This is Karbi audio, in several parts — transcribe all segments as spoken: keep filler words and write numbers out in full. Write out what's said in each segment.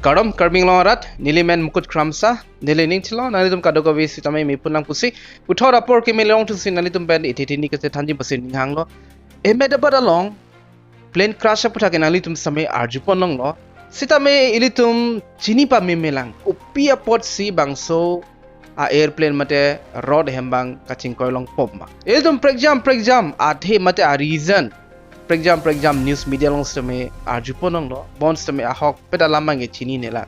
Kardom Karbi Anglong arat, neli men Mukut Kramsa, neli ning thilo, nanglitum kadokave sitame mepun lang pusi, puthot apor keme long thusi nanglitum pen ithi thini kachethanji pusi ning hanglo. Ahmedabad along plane crash aputhak ke nanglitum sitame arjupon longlo. Sitame ilitum chini pameme lang, kopi apotsi bangso a-airplane mate rod ahem abang kachingkoi long pop ma. Ilitum prekjam prekjam athe mate a-reason prekjam prekjam news media along sitame arjupon longlo. Bonsitame ahokpet alam abang ke chinine lang.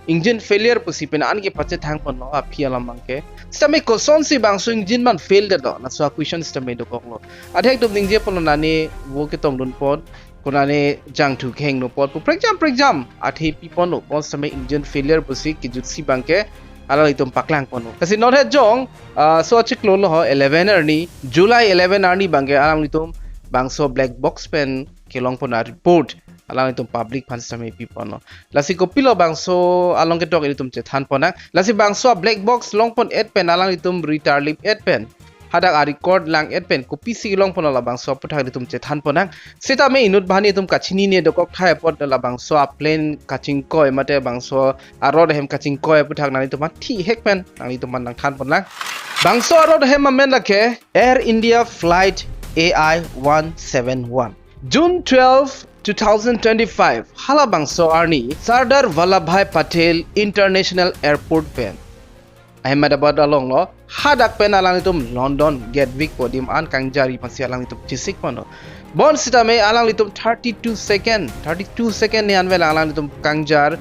Engine failure pusi pena an kepachethangponlo aphi alam abang ke. Sitame kosonsi bangso engine abang fail detlo, laso a-question sitame dokoklo. Adhek atum ningjeponlo nane vo ketongdunpon, konane jangthu kehingno apot pu prekjam prekjam athe piponlo. Bonsitame engine failure pusi kejutsi abang ke alanglitum paklangponlo. Lasi non het jong, ah, so achiklo lo ho eleven arni, July eleven arni abang ke alanglitum bangso black box pen kelongpon a-report alanglitum public aphan sitame piponlo. Lasi kopilo bangso along ketok ilitum chethanpon nang. Lasi bangso a-black box longpon-et pen alanglitum ritarlip-et pen hadak a-record lang-et pen kopisi longponlo labangso aputhak ilitum chethanpon nang. Sitame inut banghini atum kachinine dokok thai apot labangso a-plane kachingkoi mate bangso a-rod ahem kachingkoi aputhak nanglitum aphan thihek pen nanglitum aphan nangthanpon lang. Bangso a-rod ahem amen lake Air India flight A I one seven one. June twelve, two thousand twenty-five, halabangso arni Sardar Vallabhbhai Patel International Airport pen, Ahmedabad alonglo, hadak pen alanglitum London Gatwick podium an kangjarji aphansi alanglitum chesikponlo. Bonsitame alanglitum thirty-two second, thirty-two second ni anvel alanglitum kangjar,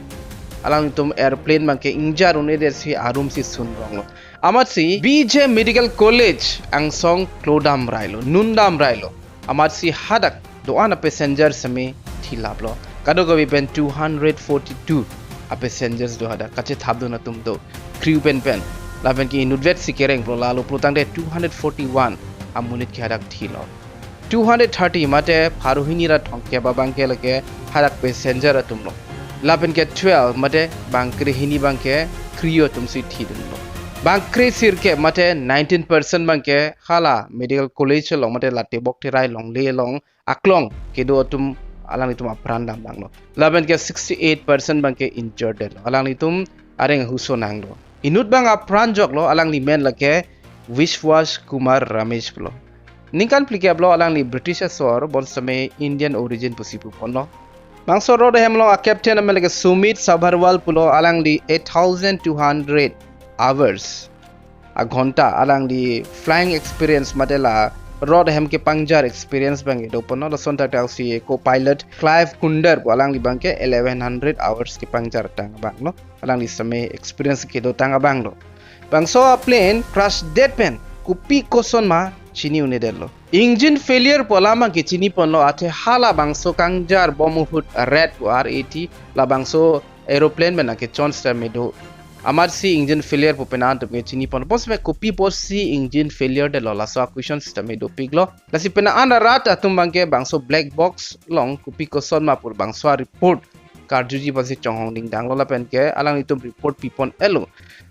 alanglitum airplane abang ke ingjar un-edetsi arumsi sunronglo. Amatsi B J Medical College angsong klodamrailo, nundamrailo. Amatsi hadak do-an a-passenger sitame thilaplo. Kadokave pen two hundred forty-two a-passengers do hadak, kachethapdun atum do, crew pen pen. Lapen ke inutvetsi kerenglo, lalo pulotangte two hundred forty-one amonit ke hadak thilo. Two hundred thirty mate pharo hini ra thomkep abang ke lake hadak passenger atumlo. Lapen ke twelve mate bang krehini abang ke crew atumsi thidunlo. Bang kre sirkep mate nineteen percent abang ke hala medical college along mate la tebok terai longle along aklong kedo atum alanglitum apran damlanglo. Lapen ke sixty-eight percent abang ke injured detlo. Alanglitum areng ahuso nanglo. Inut abang apran joklo, alangli men lake Vishwas Kumar Ramesh pulo. Ningkan phlikep lo alangli British asor, bonsitame Indian origin pusi puponlo. Bangso rod ahem along a-captain amen lake Sumit Sabharwal pulo, alangli eight thousand two hundred hours, aghonta, alangli flying experience mate la rod ahem kepangjar experience abang ke doponlo. Lason thakthaksi co-pilot Clive Kunder pu alangli abang ke eleven hundred hours kepangjar tang abanglo. Alangli sitame experience kedotang abanglo. Bangso a-plane crash det pen kopi koson ma chini un-edetlo. Engine failure pu alam abang ke chiniponlo, athe halabangso kangjar bom ahut, rat pu, R A T, labangso aeroplane pen akechon sitame do. Amatsi engine failure pu pena an atum ke chinipon. Bonsitame kopi apotsi engine failure detlo, laso a-question sitame dopiklo. Lasi pena an arat atum abang ke bangso black box along kopi koson ma pu bangso a-report karjuji aphansi chonghong dingdanglo, lapen ke alanglitum report pipon-etlo.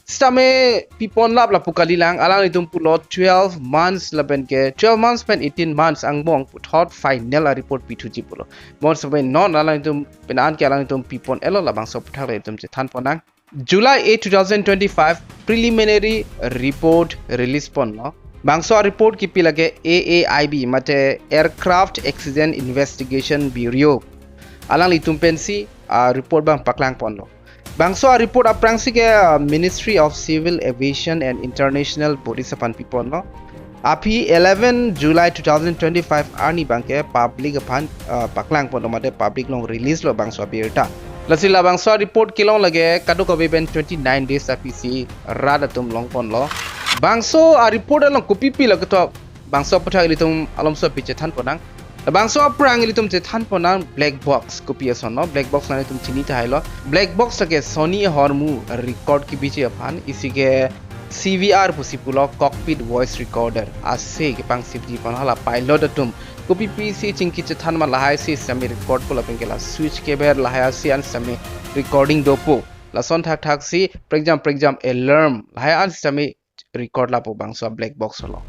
Sitame piponlap lapu kalilang, alanglitum pulo twelve months lapen ke twelve months pen eighteen months angbong puthot final a-report pithuji pulo. Bonsitame non alanglitum pena an ke alanglitum pipon-etlo, labangso aputhak ilitum chethanpon nang. July eight, two thousand twenty-five, preliminary report release ponlo. Bangso a-report kipi lake A A I B mate Aircraft Accident Investigation Bureau, alanglitum pensi a-report abang paklangponlo. Bangso a-report aphrangsi ke, ah, Ministry of Civil Aviation and International Bodies aphan piponlo. Aphi eleven July two thousand twenty-five arni abang ke public aphan, ah, paklangponlo mate public along release lo bangso abirta. Lasi labangso a-report kelong lake kadokave pen twenty-nine days aphisi rat atum longponlo. Bangso a-report along kopi pilo ketok, bangso aputhak ilitum alomso pi chethanpon nang. Labangso aphrang ilitum chethanpon nang black box kopi ason lo. Black box nanglitum chini tahailo. Black box lake Sony ahormu record kebiji aphan, isi ke C V R pusi pulo, cockpit voice recorder. Ase kepangsipji aphan hala pilot atum kopi pisi chingki chethan ma lahai si sitame record po lapen ke la switch keber lahai asi an sitame recording dopo. Lason thakthaksi prekjam prekjam alarm lahai an sitame record lapo bangso black box along.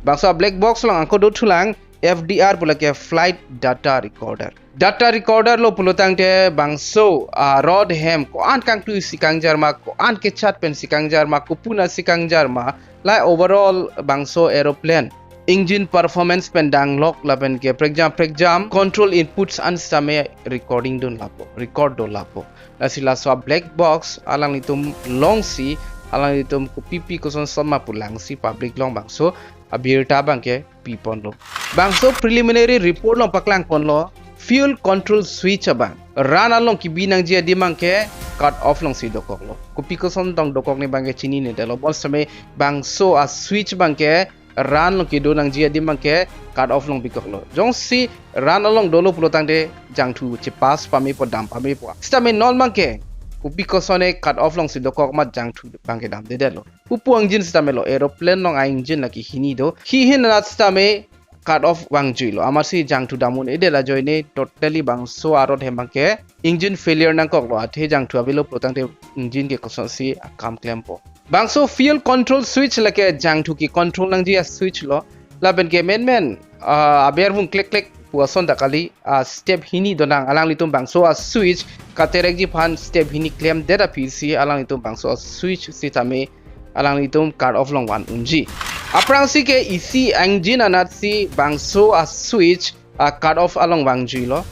Bangso black box along angko dothulang F D R pu lake flight data recorder. Data recorder lo pulo tangte bangso a rod hem ko-an kangtui si kangjar ma, ko-an kechat pen si kangjar ma, kopi-an si kangjar ma, la overall bangso aeroplane engine performance pen danglok lapen ke prekjam prekjam control inputs an sitame recording dun lapo, record do lapo. Lasi laso a black box alanglitum longsi, alanglitum kopipi koson son ma pu langsi public along bangso abirta abangke piponlo. Bangso preliminary report along paklangponlo, fuel control switch abang ran along kebi nangji adim abangke cut off alongsi dokoklo. Kopi koson tong dokokne abangke chininedetlo. Bonsitame bangso a switch abangke ran along kedo nangji adim abangke cut off along bikoklo. Jongsi ran along dolo pulo tangte jangthu chepass pamepo, dam pamepo. Sitame non abangke kopi kosone cut off alongsi dokok amat jangthu abangke damdedetlo. Pupu engine sitame lo, aeroplane along a engine lake hini do. Hihin anat sitame cut off vangjuilo. Amatsi jangthu dam un-edet ajoine totally bangso a rod hem abangke engine failure nangkoklo, athe jangthu avelo pulo tangte engine ke kosonsi akam klempo. Bangso fuel control switch lake jangthu ke control nangji a switch lo. Lapen ke menmen, ah, aber vung klek klek pu ason ta kali, ah, step hini donang, alanglitum bangso a switch katerekji aphan step hini klemdet aphisi alanglitum bangso a switch sitame alanglitum cut off along van unji. Aphrangsi ke isi engine anatsi bangso a switch a cut off along vangjuilo.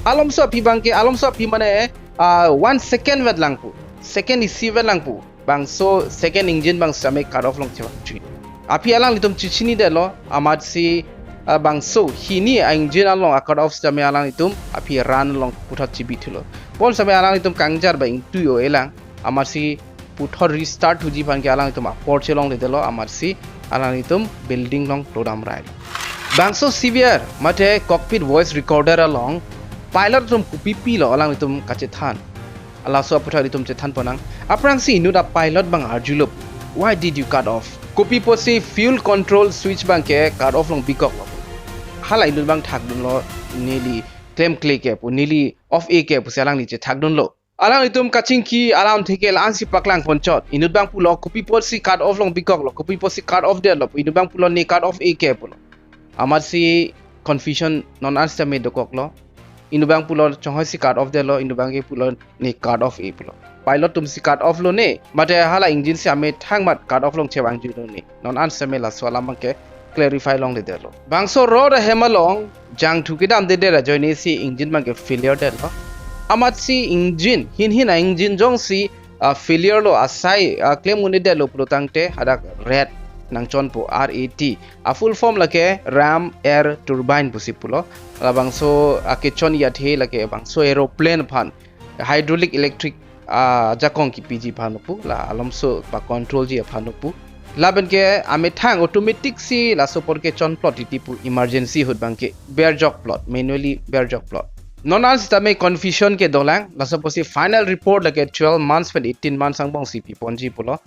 Alomso aphi abangke, alomso aphi mane, ah, one second vet lang pu, second isi vet lang pu, bangso second engine abang sitame cut off along chevangjuilo. Aphi alanglitum chechinidetlo, amatsi, ah, bangso hini a engine along a cut off sitame alanglitum aphi ran along puthot chebithulo. Bonsitame alanglitum kangjar ba ingtui o-e lang, amatsi puthot restart thuji aphan ke alanglitum apor chelongledetlo, amatsi alanglitum building along lodam railo. Bangso C V R mate cockpit voice recorder along pilot atum kopipilo alanglitum kachethan. Laso aputhak itum chethanponnang. Aphrangsi inut a pilot abang arjulo, "Why did you cut off? Kopi apotsi fuel control switch abangke cut off along bikoklo?" Hala inut abang thakdunlo, "Neli klemkle ke pu, neli off-e ke," pusi alangli chethakdunlo. Alanglitum kachingki alam theke la-ansi paklangponchot. Inut abang pulo, "Kopi apotsi cut off along bikoklo, kopi apotsi cut off detlo?" Inut abang pulo, "Ne cut off-e ke," pulo. Amatsi confusion non an sitame dokoklo. Inut abang pulo, "Chonghoi si cut off detlo," inut abangke pulo, "Ne cut off-e," pulo. Pilot atumsi cut off lone, mate hala engine si amethang amat cut off along chevangjuilone? Non an sitame laso alam abangke clarify longledetlo. Bangso rod ahem along jangthu kedamdedet ajoinesi engine abangke failure detlo. Amatsi engine, hinhin a engine jongsi, ah, failure lo, asai, ah, klem un-edetlo pulo tangte hadak rat nangchonpo, R A T. A full form lake ram air turbine pusi pulo. Labangso akechon athe lake bangso aeroplane aphan hydraulic electric, ah, ajakong kepiji aphan pu, la alomso pacontrolji aphan pu. Lapen ke amethang automatic si laso apor kechonplot titi pu, emergency ahut abangke berjokplot, manually berjokplot. Non an sitame confusion ke dolang, laso apotsi final report lake twelve months pen eighteen months angbongsi piponji pulo.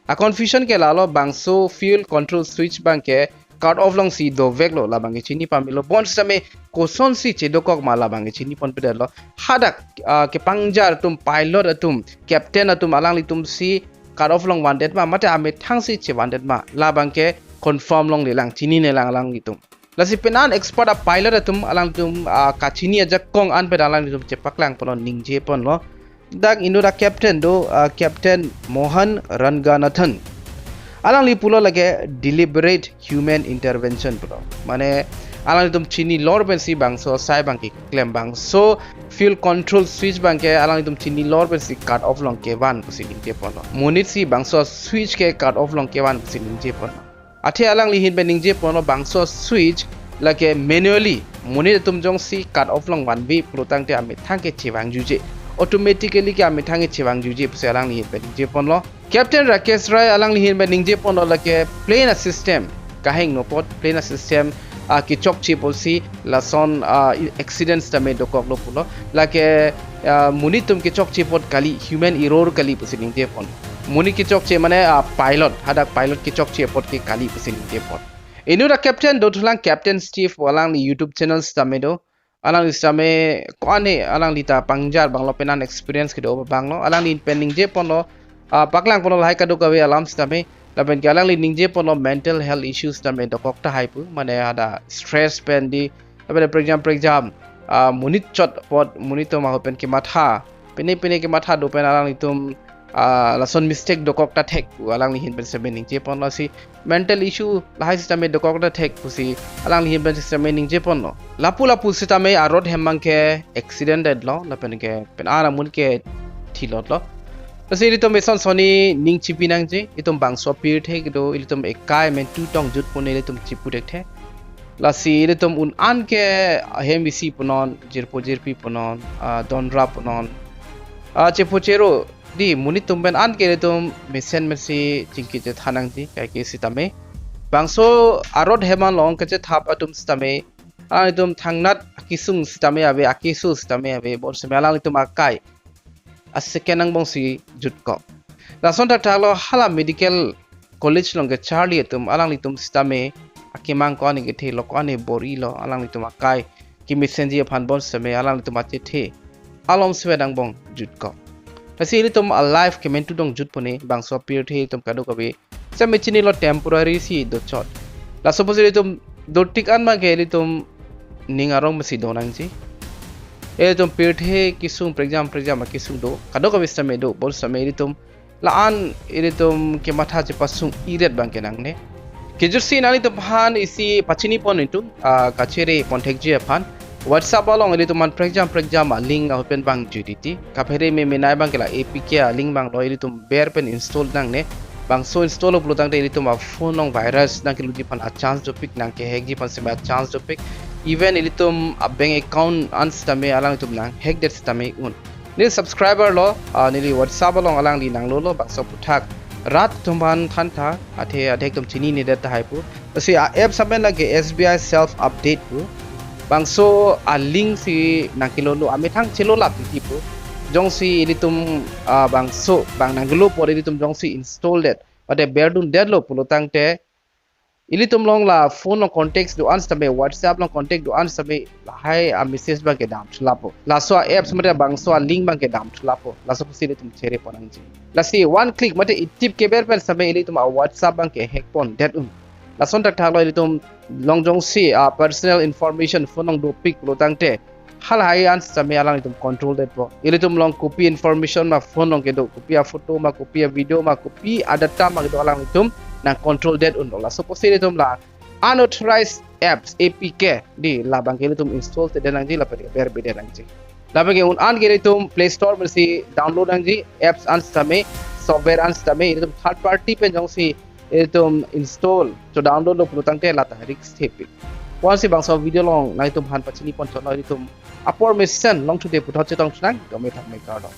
A confusion ke lalo, bangso fuel control switch abangke cut off alongsi doveklo, labangke chini pamelo. Bonsitame kosonsi chedokok ma, labangke chiniponpedetlo. Hadak, ah, kepangjar atum, pilot atum, captain atum, alanglitumsi cut off along vandet ma, mate amethangsi chevandet ma, labangke confirm longlelang, chininelang alanglitum. Lasi penan expert a pilot atum, alangtum, ah, kachini ajakong an pen alanglitum chepaklangponlo, ningjeponlo. Dak inut a captain do, ah, Captain Mohan Ranganathan. Alangli pulo lake deliberate human intervention pulo. Mane alanglitum chinilor pensi bangso asai abangke klem, bangso fuel control switch abangke alanglitum chinilor pensi cut off along kevan pusi ningjeponlo. Monitsi bangso switch ke cut off along kevan pusi ningjeponlo. Athe alangli ahin pen ningjeponlo, bangso switch lake manually monit atum jongsi cut off along vanve pulo tangte amethang ke chevangjuje, automatically ke amethang ke chevangjuje pusi alangli ahin pen ningjeponlo. Captain Rakesh Rai alangli ahin pen ningjeponlo, lake plane a system kahingno apot, plane a system, ah, kechokche apotsi lason, ah, accident sitame dokoklo pulo. Lake, ah, monit atum kechokche apot kali, human error kali pusi ningjepon. Monit kechokche mane, ah, pilot, hadak pilot kechokche apot ke kali pusi ningjepon. Inut a captain dothulang, Captain Steve pu, alangli YouTube channel sitame do. Alangli sitame ko-an ne, alangli ta pangjar abanglo, penan experience kedo abanglo. Alangli pen ningjeponlo, ah, paklangponlo lahai kadokave alam sitame. Lapen ke alangli ningjeponlo mental health issues sitame dokok tahai pu, mane hadak stress pen di, lapen prekjam prekjam ah, monit chot apot monit atum ahut pen kematha, pine pine kematha do pen alanglitum, ah, lason mistake dokok ta thek pu alangli ahin pen sitame ningje ponlo. Lasi mental issue lahai sitame dokok ta thek pusi alangli ahin pen sitame ningje ponlo. Lapu lapu sitame arot hem abang ke accident detlo, lapen ke pen an amun ke thilotlo. Lasi ilitum eson sonni ning chipi nangji, itum bangso pirthe kedo, ilitum ekai mentu tong jut pune ilitum chipu thekthe. Lasi ilitum un an ke ahem isi punon, jirpo jirpi punon, ah, donra punon, ah, chepo chero, di monit atum pen an ke ilitum mesen mesi chingki chethan nangji, kaike sitame bangso arot hem along kachethap atum sitame, alanglitum thangnat akesung sitame ave, akeso sitame ave, bonsitame alanglitum akai a second angbongsi jutkok. Lason thakthak lo, hala medical college along kecharli atum alanglitum sitame akemang ko-an kethe lo, ko-an bor-ilo, alanglitum akai kemesenji aphan bonsitame alanglitum achethe alom seven angbong jutkok. Lasi ilitum a life kementu tong jut pune bangso pirthe itum kadokave sitame chinilo, temporary si dochot. Laso pusi ilitum dotik an abang ke ilitum ning arong mesi do nangji. Ilitum pirthe kesung prekjam prekjam akesung do, kadokave sitame do, bonsitame ilitum la-an ilitum kematha chepasung iret abang ke nangne. Kejutsi nanglitum aphan isi pachini pon itum, ah, kachere pon thekji aphan. WhatsApp along ilitum aphan prekjam prekjam a link ahut pen vangji titi. Kaphere me menei abang ke la A P K a link vanglo, ilitum ber pen install nangne. Bangso install pulo tangte ilitum a phone along virus nangkeluji aphan a chance dopik, nangkehackji aphan sitame a chance dopik. Even ilitum a bank account an sitame alanglitum nanghack det sitame un. Neli subscriber lo, ah, neli WhatsApp along alangli nanglolo, bangso aphuthak rat atum aphan thantha, athe adhek atum chinine det tahai pu. Lasi a apps amen lake S B I Self Update pu. Bangso a link si nangkelolo, amethang chelolap titi pu. Jongsi ilitum, ah, bangso, bang nangkelo apot ilitum jongsi install det, mate berdun detlo pulo tangte, ilitum along la phone along contacts do-an sitame, WhatsApp along contact do-an sitame, lahai a message abang ke damthu lapo. Laso a apps mate bangso a link abang ke damthu lapo. Laso pusi ilitum chere pon nangji. Lasi one click mate itip keber pen sitame ilitum a WhatsApp abang ke hack pon det un. Lason thakthak lo, ilitum along jongsi a personal information phone along dopik pulo tangte, halahai an sitame alanglitum control detpo. Ilitum along kopi information ma phone along kedo, kopi a photo ma, kopi a video ma, kopi a data ma kedo, alanglitum nangcontrol det unlo. Laso pusi ilitum la unauthorized apps, A P K, di labang ke ilitum install te det nangji, lapen ke berbe det nangji. Labang ke un an ke ilitum Play Store pensi download nangji, apps an sitame, software an sitame, ilitum third party pen jongsi ilitum install, cho download lo pulo tangte lata risk thepik. Ko-ansi bangso video along nanglitum aphan pachini pon chotlo, ilitum apor mesen longthude puthot chetong chunang, kami thak me kardom.